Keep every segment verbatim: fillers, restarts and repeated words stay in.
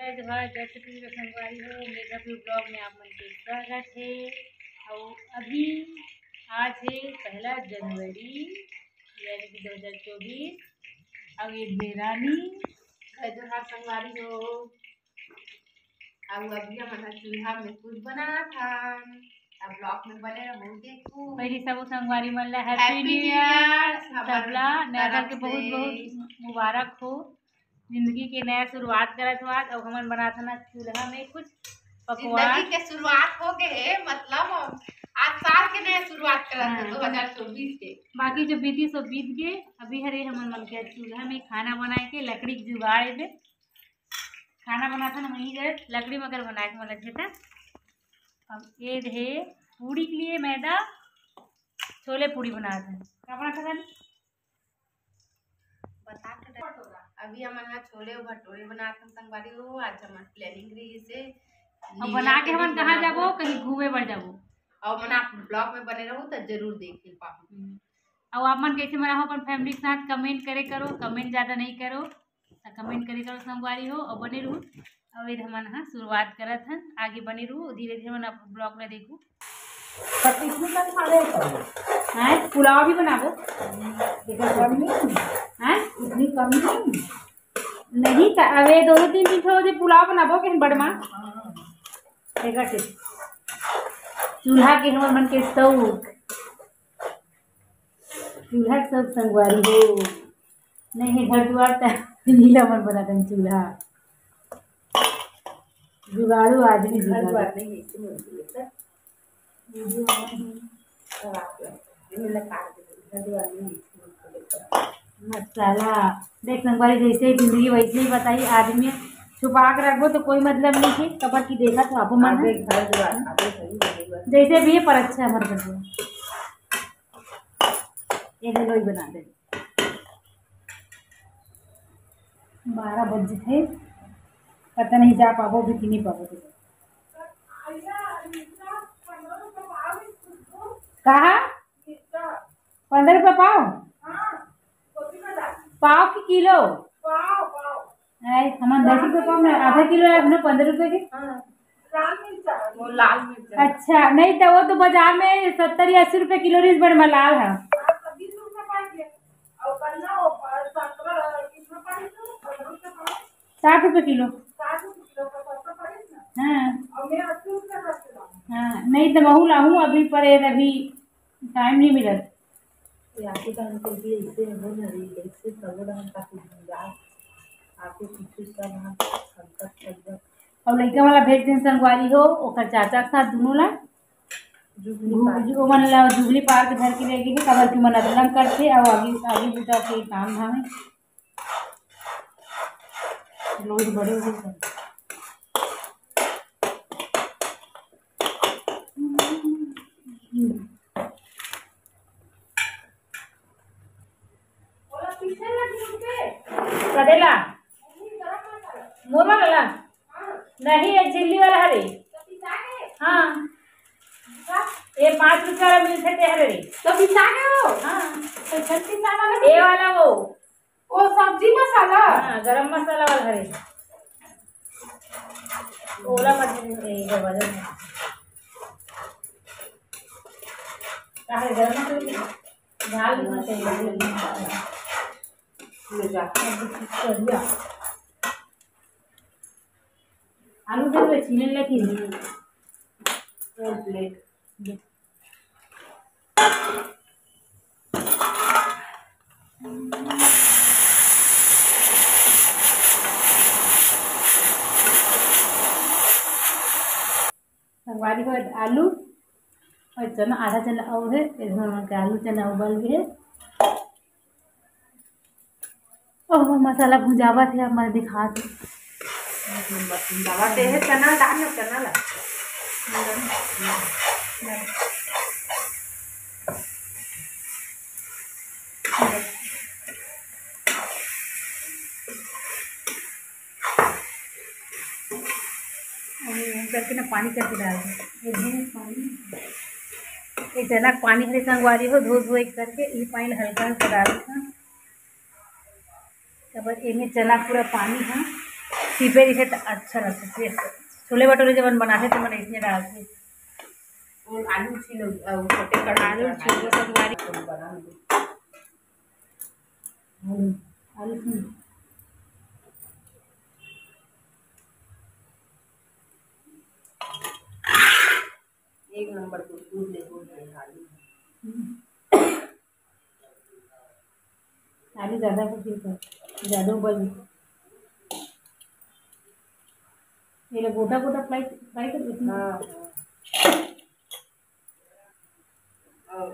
जोहार, जय छत्तीसगढ़ संगवारी हो, मेघा व्यू ब्लॉग में आप मन के स्वागत हे। अउ अभी आज हे पहला जनवरी, यानी कि दो हज़ार चौबीस। अउ ये देरानी, जय जोहार संगवारी हो। अउ अभी हमन ह चूल्हा में कुछ बनात हन, अब ब्लॉग में बने रहू, देखू। पहली सब संगवारी मन ला Happy Happy New New Year, Year, हमर सबला नया साल के तरफ बहुत से। बहुत मुबारक हो। जिंदगी के नया शुरुआत करत हो आज। अब हमन बनात हन आज चूल्हा में कुछ पकवान। जिंदगी के शुरुआत हो गए हे, मतलब आज साल के नया शुरुआत करत हो हाँ। दो हज़ार चौबीस के। बाकी जो बीती सो बीत गए, अभी हरे हमन मन के चूल्हा में खाना बनाए के लकड़ी के जुगाड़ हे। खाना बनात हन वहीं गए लकड़ी मगर बनाए के मन लगे था। अब ये रहे पूड़ी के लिए मैदा, छोले पूड़ी बनात हन। का बनात हन? बता के डर। अभी हमन ह छोले अउ भटूरे बनात हन संगवारी हो। आज हमर प्लानिंग रहिस हे अब बना के हमन कहाँ जाबो? कहीं घूमे बर जाबो। अउ मन आप ब्लॉग में बने रहू त जरूर देख पाहू। हम्म। अउ आप मन कैसे मना हो अपन फैमिली के साथ कमेंट करे करो, कमेंट ज्यादा नहीं करो, त कमेंट करे करो संगवारी हो अउ बने रहू। अउ ये हमन ह शुरुआत करत हन, आगे बने रहू, धीरे धीरे मन आप ब्लॉग में देखू। तो कितनी कम खा रहे हो? हैं? पुलाव भी बनाबो। इतना कम नहीं? हैं? इतनी कम नहीं? नहीं, त अबे दो दो तीन तीन ठो दे पुलाव बनाबो के बड़मा। देखा के चूल्हा के हमर मन के शौक, चूल्हा के शौक संगवारी हो। नहीं है घर दुआर त नीला मन बना दन चूल्हा। जुगाड़ू आदमी घर जुगाड़ू। दुआर नहीं है, इसमें होती है सर। मसाला देख संगवारी, जैसे जिंदगी वैसे ही बताई, आदमी छुपा के रखबो तो कोई मतलब नहीं है। कबर की देखा तो आपो मन है। जैसे भी है पर अच्छा है हमारे घर में। ये लोई बना दे। बारह बज थे, पता नहीं जा पाबो भी कि नहीं पाबो। कहा? पंद्रह रुपये पाव? पाव की किलो? है, हमन दस रुपये पाव में आधा किलो है, अपने पंद्रह रुपये के। अच्छा, नहीं तो वो तो बाजार में सत्तर या अस्सी रुपये किलो रिस बड़ मलाल है। साठ रुपये किलो। हाँ। हाँ, नहीं तो महू लाहूँ अभी, पर ये अभी टाइम नहीं मिलत। और लइका वाला भेज दिन संगवारी हो, ओकर चाचा के साथ दुनों ला जुगली पार। ओमन ला जुगली पार के धर के ले गे हे, काबर कि मन अतलंग करथे, अउ आगी, आगी बुता के काम धाम हे। लोई बड़े हो गए। करेला? मोर वाला? नहीं, ये झिल्ली वाला हरे। हाँ। ये पाँच रुपया वाला मिलथे ते हरे। तो पिसा के हो? हाँ। तो झट पिसा वाला ये वाला वो। ओ सब्जी मसाला? हाँ, गरम मसाला वाला हरे। ओला मत दे, ये जो वजन है। काहे गरम मसाला? दाल में चाहिए। ले जा। बढ़िया। आलू दे दे, छीले लेकिन। और प्लेट। संगवारी हो आलू और चना, आधा चना और है, इधर हमन के आलू चना उबल गए है। ओह, मसाला भुंजावत है, अब मैं दिखात हूँ। भुंजावत है, चना डाल लो, चना ला। अभी हम करके ना पानी करके डाल दे। ये धुन पानी। ये चना के पानी हरे संगवारी हो, धो धो एक करके ये पानी हल्का हल्का डाल दे। तब एमे चना पूरा पानी है। छिपे रहिथे त अच्छा लगथे टेस्ट। छोले भटूरे जब बनाथे त मन इसने डालथे। और आलू छीलो, अ, छोटे कड़ाही आलू में छीलो, संगवारी। बना लो। हम्म, आलू छीलो। एक नंबर कुरकुर ले हो गए आलू। हम्म। आलू ज़्यादा हो गया, ज़्यादा उबल गया। ये लो, गोटा गोटा फ्राई, फ्राई कर देती हूँ। हाँ, हाँ। और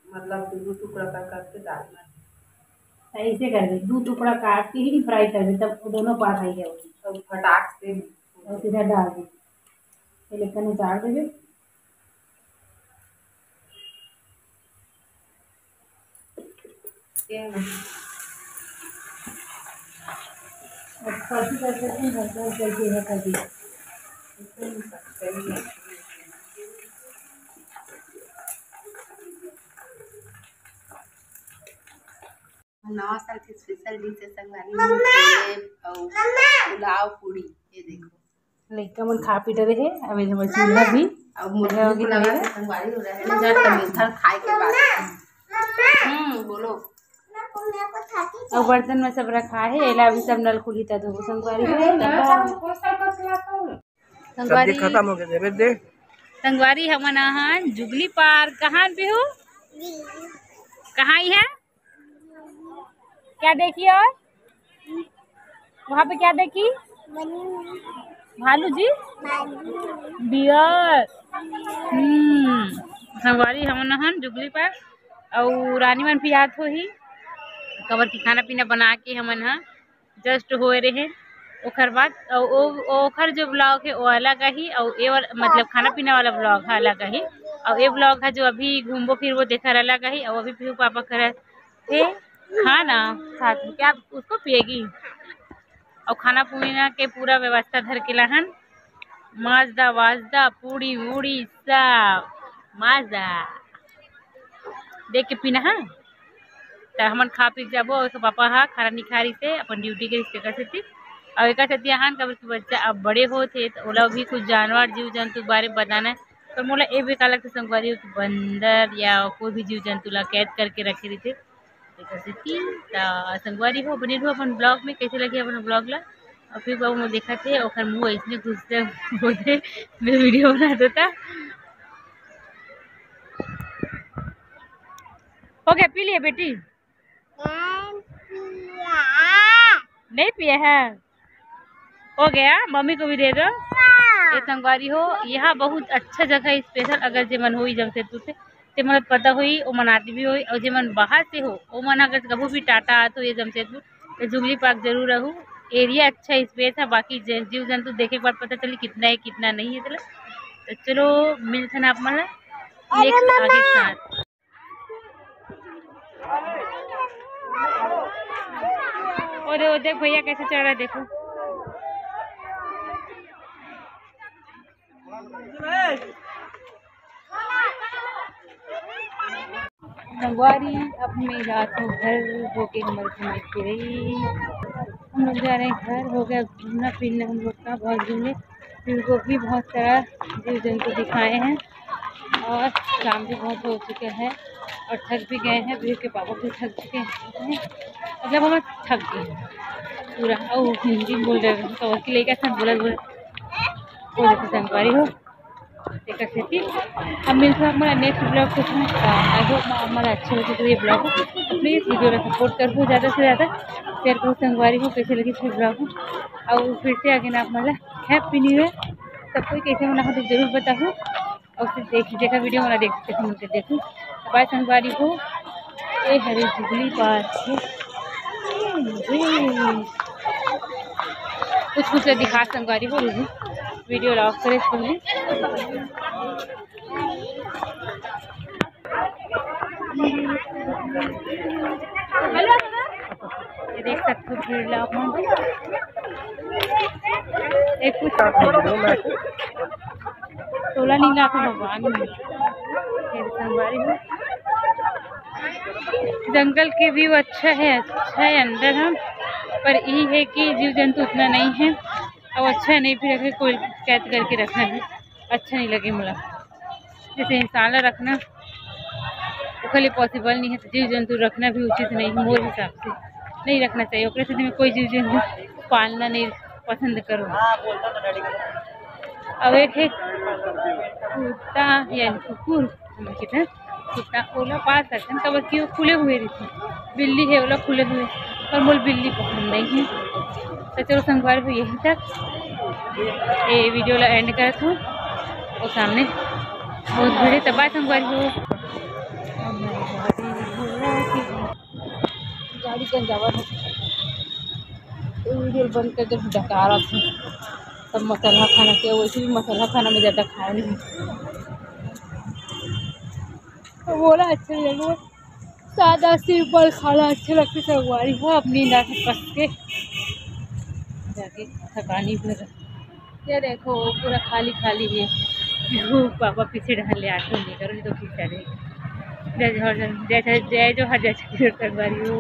मतलब दो दो टुकड़ा कर करके डालना है। ऐसे कर दे, दो टुकड़ा काट के ही फ्राई कर दे, तब वो दोनों पार्ट आई जाएगी। और फटाक से और सीधा डाल दे। ये लेकर उतार दे। नवा साल के स्पेशल डिश है संगवारी, मम्मा। छोले अउ मम्मा। पुलाव पूड़ी। ये देखो, लइका मन खा पी डरे हे। अब ये हमर चूल्हा भी अब मुर्गी हो को गया लगा है। के संगवारी हो रहा है, जा तब इधर खाए के बाद। मम्मा। हम्म, बोलो। अउ बर्तन में सब रखा है, एला अभी सब नल खुली त धोबो संगवारी हो। संगवारी। सब्जी खत्म हो गया, दे दे। संगवारी हमन आहन जुगली पार्क। कहाँ पे हो? कहाँ ही है? क्या देखी और वहाँ पे क्या देखी? भालू जी? बियर। हम्म, संगवारी हमन आहन जुगली पार्क अउ रानी मन भी आत होही, काबर कि खाना पीना बना के हमन ह जस्ट होए रहे। ओखर बाद अउ ओ, ओखर जो ब्लॉग है वो अलग आही, अउ ये वाला, मतलब खाना पीना वाला ब्लॉग है अलग आही, अउ ये ब्लॉग है जो अभी घूमबो फिरबो तेखर अलग आही, अउ अभी पीहू पापा करत हे खाना साथ में, क्या उसको पिएगी? अउ खाना पीना के पूरा व्यवस्था धर के लाहन, माजदा वाजदा पूड़ी उड़ी सब माजदा दे के पीना है। त हमन खा पी के जाबो। अउ पापा ह खाना निखारी से अपन ड्यूटी के रिश्ते कर सेती, अउ एकर सेती आहन काबर कि बच्चा अब बड़े होत हे, त ओला भी कुछ जानवर जीव जंतु के बारे में बताना है। पर मोला ए बेकार लगथे संगवारी हो कि बंदर या कोई भी जीव जंतु ला कैद करके रखे रहिथे, एकर सेती। त संगवारी हो, बने रहो अपन ब्लॉग में। कैसे लगे अपन ब्लॉग ला? अउ फिर बाबू मोर देखत हे, ओकर मुंह अइसने घुसते होते, मैं वीडियो बना देता। हो गया, पी लिए बेटी? नहीं पिए हैं। हो गया, मम्मी को भी दे दो। ये संगवारी हो, यहाँ बहुत अच्छा जगह है स्पेशल, अगर जे मन होई जमशेदपुर से, ते मन पता होई, ओ मन आती भी होई, और जे मन बाहर से हो, ओ मन अगर कभू भी टाटा आत हो ये जमशेदपुर, तो जुगली पार्क जरूर रहू। एरिया अच्छा है, स्पेस है, बाकी जे-, जीव जंतु देखे के बाद पता चली कितना है, कितना नहीं है। चलो, तो चलो मिलते हैं आप मन ला नेक्स्ट आगे के साथ। अरे वो देख भैया कैसे चढ़ रहा है, देखो। संगवारी, अब मैं जात हूँ घर, हो के हमर घूमे फिरे। हम लोग जा रहे हैं घर, हो गया घूमना फिरना हम लोग का बहुत घूमने। फिर को भी बहुत सारा जीव जंतु दिखाए हैं और शाम भी बहुत हो चुका है और थक भी गए हैं। फिर के पापा भी थक चुके हैं, मतलब हम थक गए हैं पूरा। और हिंदी बोल रहे हैं, तो उसके लिए कैसे बोला बोला, वो जैसे संगवारी हो। तेकर सेती अब मिलते हैं हमारा नेक्स्ट ब्लॉग के साथ। आई होप हमारा अच्छा लगे तो ये ब्लॉग, प्लीज वीडियो ला सपोर्ट करहू ज़्यादा से ज़्यादा, शेयर करहू संगवारी हो। कैसे लगी फिर ब्लॉग हो, और फिर से आगे ना आप मला हैप्पी न्यू ईयर। सब कोई कैसे मना हो तो जरूर बताहू, और फिर देख देखा वीडियो वाला देख कैसे मिलते देखू। बाय संगवारी हो। ए हरे जुगली पार्क है। कुछ कुछ दिखा संगवारी हो, रुको, वीडियो ला ऑफ करे पहले। ये देख सकते हो भीड़ ला अपन। एक कुछ तोला नहीं ला था भगवान में। ये संगवारी हो। जंगल के व्यू अच्छा है, अच्छा है अंदर हम, पर यही है कि जीव जंतु उतना नहीं है। वो अच्छा नहीं, फिर अगर कोई कैद करके रखना भी अच्छा नहीं लगे मोला। जैसे इंसान ला रखना ओकर लिए पॉसिबल नहीं है, तो जीव जंतु रखना भी उचित नहीं है मोर हिसाब से, नहीं रखना चाहिए। ओकरे सेती मैं कोई जीव जंतु पालना नहीं पसंद करूँ। अब एक है कुत्ता यानी कुकुर, हमन कितना कुत्ता ओला पाल सकथन, काबर कि वो खुले हुए रहिथे। बिल्ली है ओला खुले हुए, पर मोला बिल्ली पसंद नहीं है। तो चलो संगवारी हो, यहीं तक ये वीडियो ला एंड करत हूँ। और सामने बहुत भीड़ है, तो बाय संगवारी हो। गाड़ी कन जावत है, तो वीडियो बंद कर दे, डकारा था। सब मसाला खाना के, वैसे भी मसाला खाना में ज़्यादा खाया नहीं। तो बोला अच्छा नहीं लगा, सादा सिंपल खाना अच्छा लगता है संगवारी हो, अपनी ना से कस के जाके थकानी भर। ये देखो पूरा खाली खाली है। वो पापा पीछे ढाल ले आके नहीं करो, नहीं तो खींचा दे। जय जोहार, जय जय जय जोहार, जय छत्तीसगढ़ संगवारी हो।